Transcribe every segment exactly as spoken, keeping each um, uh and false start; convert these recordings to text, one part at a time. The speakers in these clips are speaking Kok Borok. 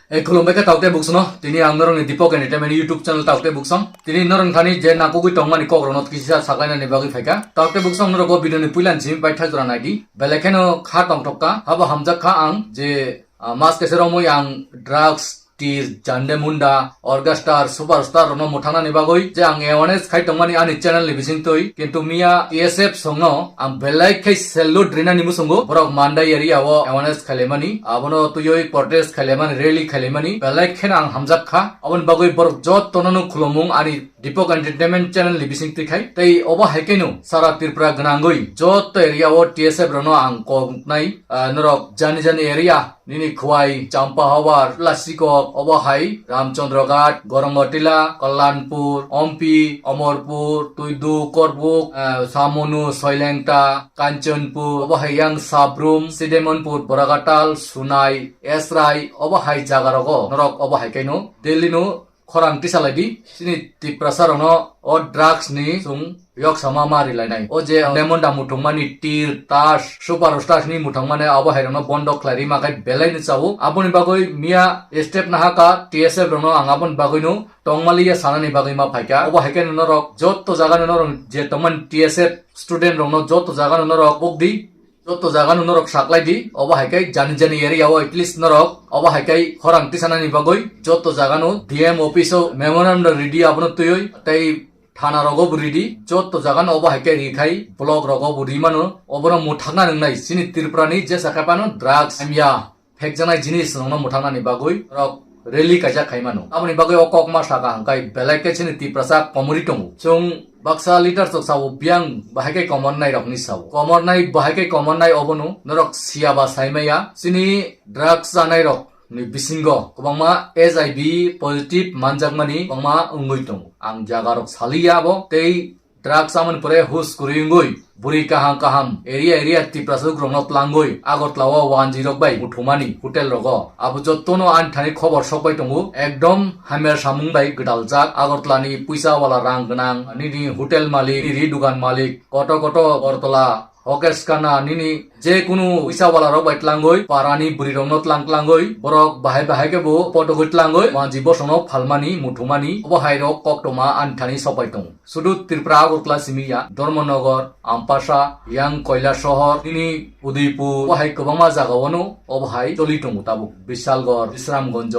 Ei khulumbai khe taukte buksongno, tini ang norokni Deepak Entertainment YouTube channel taukte buksong. Tini norok thani je nangkukgwi tongmani kokrokno kisa saklainani bagwi phaikha. Taukte buksong norok o video ni puilan simi pai thajora naidi. Belai kheno kha tongthokka, habo hamjak kha ang je, ah, mas kese romwi ang drugs, tir, jande munda, orchestra, superstar rokno mwthangnani bagwi je ang awareness khai tongmani ani channel ni bisingtwi, kintu miya T S F songno ang belai khai salute rinani musungo borok Mandai area o awareness khailaimani, abono twiwi protest khailaimani, rally khailaimani, belai kheno ang hamjak kha. Aboni bagwi borok jottono no khulumung ani Deepak Entertainment channel ni bisingtwi khai. Tei obo hai khe no sara Tripura gwnangwi jotto area o T S F rokno ang koknai, ah, norok jani jani area nini Khwai, Champahabar, Lasikok, obo hai Ramchandra Ghat, Gorongotila, Kallanpur, Ompi, Omorpur, Tuidu, Korbuk, ah, Samonu, Soilengta, Kanchanpur, obo hai yang Sabrum, Sidemonpur, Boragatal, Sunai, Esrai, obo hai jaga rogo norok obo hai khe no Delhi no khorang tisa lai di, chini Tiprasa rokno o drugs ni chwng yok sama ma ri lainai. O je lemon da muthungmani tir, tas, super stars ni muthungmani abo hai rokno bondo khlai ri ma khai belai ni chao. Aboni bagwi miya step nahaka T S F rokno ang aboni bagwi no tongmaliya sanani bagwi ma phaikha. Obo hai khe norok jotto jaga no norok je tongmani T S F student rokno jotto jaga no norok buk di. Joto jaga no norok saklai di, obo hai khe jani jani area o at least norok, obo hai khe khorang tisanani bagwi, joto jaga no D M office o memorandum ridi abono twiwi, tei thana rogo bo ridi, joto jaga no obo hai khe rikhai, block rogo bo rimano, obono muthakna nwngnai, chini Tripura ni jesa khe phano drugs, hamya, phekjaknai jinis rokno mwthangnani bagwi rok rally kaisa khaimano. Aboni bagwi o kok ma saka hwnkhe belai khe chini Tiprasa komorwi tongo. Chwng baksa leader chok sao biyang bahai khe komornai rokni sao. Komornai bahai khe komornai obono norok siya ba saimaya. Chini drugs chanai rok ni bisingo kwbangma H I V positive manjakmani kwbangma wngwi tongo. Ang jaga rok saliya abo tei drugs amoni pore hus kwrwi wngwi bwrwi kaham kaham area area Tiprasa rokno tlangwi Agartala o wanjwi rok bai muthumani hotel rogo. Abo jottono ani thani khobor sokbai tongo. Ekdom hamya samung bai gwdaljak Agartala ni puisa wala rang gwnang nini hotel malik, nini ri dugan malik, koto koto Agartala Hokesh Khanna nini je kunu puisa wala rok bai tlangwi, parani bwrwi rokno tlang tlangwi, borok bahai bahai khe bo potogwi tlangwi, wanji bosongno phalmani, muthumani, obo hai rok koktoma ani thani sokbai tongo. Sudu Tripura Agartala simi ya, Dharmanagar, Ampasa, yang Kailasahar, nini Udaipur, obo hai kwbangma jaga o no, obo hai choli tongo tabuk, Bishalgarh, Bisramganj,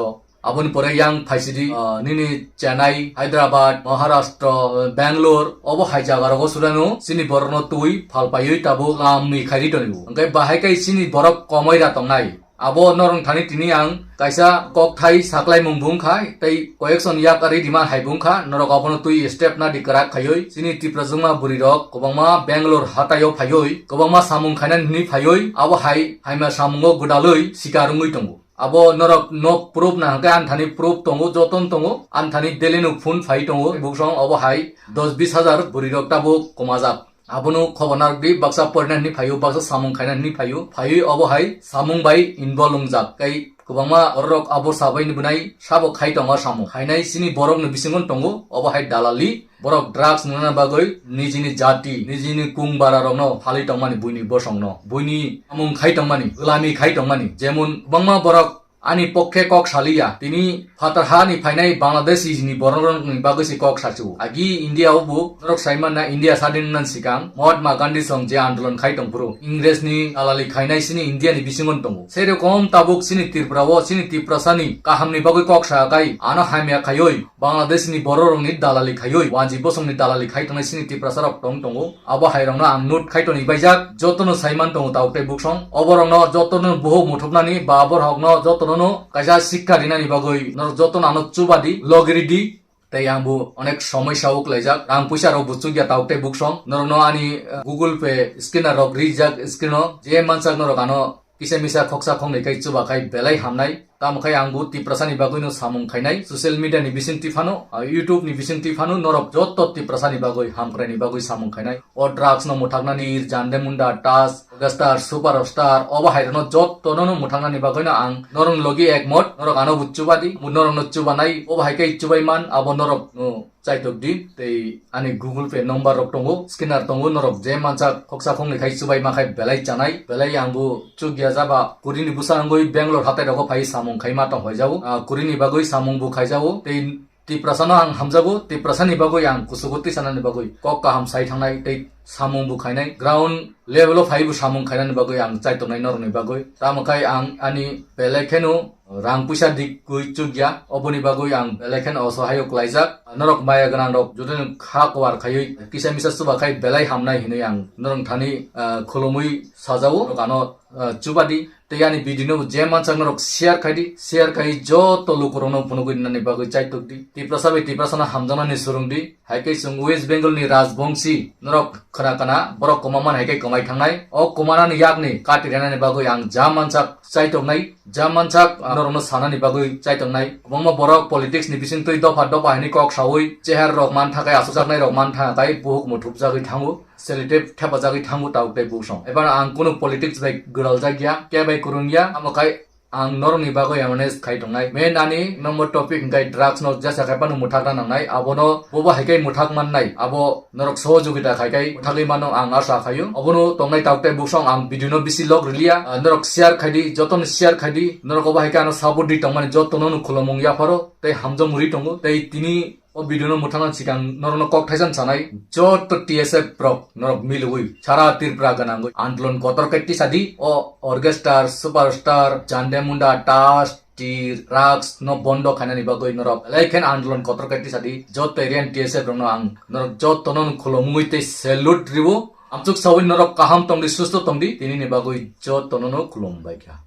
Aboni pore yang phaisidi, ah, nini Chennai, Hyderabad, Maharashtra, Bangalore, obo hai jaga rogo sudano chini borokno twi phalpaiwi tabuk lamni khairi tongo. Hwnkhe bahai kai chini borok komoi ra tongnai. Abo norong thani tini ang kaisa kokthai saklaimung bung khai, tei koyekson yak ari dima hai bung kha, norok abono twi step na di kwrak khaiwi. Chini Tiprajwkma bwrwi rok kwbangma Bangalore hataio phaiwi, kwbangma samung khainani hwnwi phaiwi, abo hai haima samungo gwdalwi sikar wngwi tongo. Abo norok nok proof na hwnkhe ani thani proof tongo, joton tongo. Ani thani daily no phone phai tongo. Buksong obo hai dos bis hajar bwrwi rok tabuk komajak. Abono khobor narwk di, baksa porina hwnwi phaio, baksa samung khaina hwnwi phaio. Phaiwi obo hai samung bai involve wngjak. Tei kwbangma orok abo sabai ni bwnai sabo khai tongo samung. Khainai chini borok ni bisingo tongo, obo hai dalali. Borok drugs nana bagwi nijini jati, nijini kung bara rokno phalwi tongmani buini bosongno, buini amung khai tongmani, glami khai tongmani. Jemon kwbangma borok ani pokhe kok saliya, tini phatar hani phainai Bangladeshi ni borok rokni bagwi se kok sachu. Agi India o bo norok saimanna India sadin nan sikang Mahatma Gandhi song je andolon khai tongphuru, Ingres ni dalali khainai sini India ni bisingo tongo. Sei rokom tabuk sini Tripura o, sini Tiprasa ni kaham ni bagwi kok sa kai, ano hamya khaioi. Bangladesh ni borok rok ni dalali khaioi, wanji bosong ni dalali khai tongnai sini Tiprasa rok tong tongo. Abo hai rok no ang note khai toni baijak, joto no saiman tongo tabuk tei buksong. Obo rok no joto no buhuk muthupnani ba abo rok no joto no no kaisa sikha rinani bagwi norok joto no ano chuba di, logiri di. Tei ang bo onek somoi sa uklaijak, rang puisa rok buchuk ya tabuk tei buksong. Norok no ani, eh, Google Pay scanner rok rijak screen o, je mansak norok ano kisa misa khoksa khoknwi khai chuba khai belai hamnai. Tamo khai ang bo Tiprasa ni bagwi no samung khainai. Social media ni bising twi phano, ah, YouTube ni bising twi phano norok joto Tiprasa ni bagwi hamkrai ni bagwi samung khainai. O drugs no mwthaknani, jande munda, tas, gastar, super star, obo hai rokno joto no, no mwthaknani bagwi no ang norok logi ekmot, norok ano bo chuba di, bo norok no chuba nai, obo hai khai chubai man, abo norok no chaitok di, tei ani Google Pay number rok tongo, scanner tongo, norok je mansa khoksa khoknwi khai chubai ma khai belai chanai, belai ang bo chukya jaba, kuri ni bwsa wngwi Bangalore hatai rogo phai sam. samung khaima tong hoijago. Ah, kurini bagwi samung bo khaijago. Tei Tiprasano ang hamjago, Tiprasani bagwi ang kusugo tisanani bagwi kok kaham sai thangnai tei samung bo khainai. Ground level o phaibo samung khainani bagwi ang chaitongnai norokni bagwi. Tamo khai ang ani belai kheno rang puisa dik gwi chukya, oboni bagwi ang belai kheno osohayo klaijak. Norok maya gwnang rok jotoni kha kwar khaiwi kisa misa chuba khai belai hamnai hinwi ang norok thani, ah, khulumwi sajao, norok ano, ah, chubadi. Tei ani video no je mansak norok share khaidi, share khai joto lukurokno phunugwi nani bagwi chaitok di. Tiprasa bai Tiprasano hamjaknani surung di. Hai khe chwng West Bengal ni Rajbongsi norok khna kana borok kwma man hai khe kwmai thangnai. O kwmanani yakni kati renani bagwi ang ja mansak chaitoknai, ja mansak norokno sanani bagwi chaitoknai. Kwbangma borok politics ni bisingtwi dopha dopha hinwi kok saui cheher rok man thakai asukjaknai rok man thakai buhuk muthupjagwi thango. Selotep thepajagwi thango tabuk tei busong. Ebar ang kunu politics bai gwdaljakya, khe bai kwrwngya, amo khai ang norokni bagwi awareness khai tongnai. Main ani number topic hwnkhe drugs no jesa khai phano mwthakna nangnai, abono bobo hai khe mwthak mannai, abo norok sohojogita khai khai mwthagwi mano ang asa khaio. Obono tongnai tabuk tei busong ang video no bisi log rwliya, ah, norok share khaidi, jotono share khaidi, norok obo hai khe ano support di tongmani jotono no khulumung yapharo tei hamjakmung rwi tongo tei tini O video no mwthangna sikang norokno kok thaisa sanai, joto T S F rok norok milwi sara Tripura gwnangwi andolon kotor khe tisadi, o orchestra, superstar, Jande Munda, tas, tir, drugs no bondo khainani bagwi norok belai khe andolon kotor khe tisadi, joto area ni T S F rokno ang norok jotono khulumwi tei salute riwo. Amchuk sawi norok kaham tongdi, susto tongdi, tinini bagwi jotono no khulumbai kha.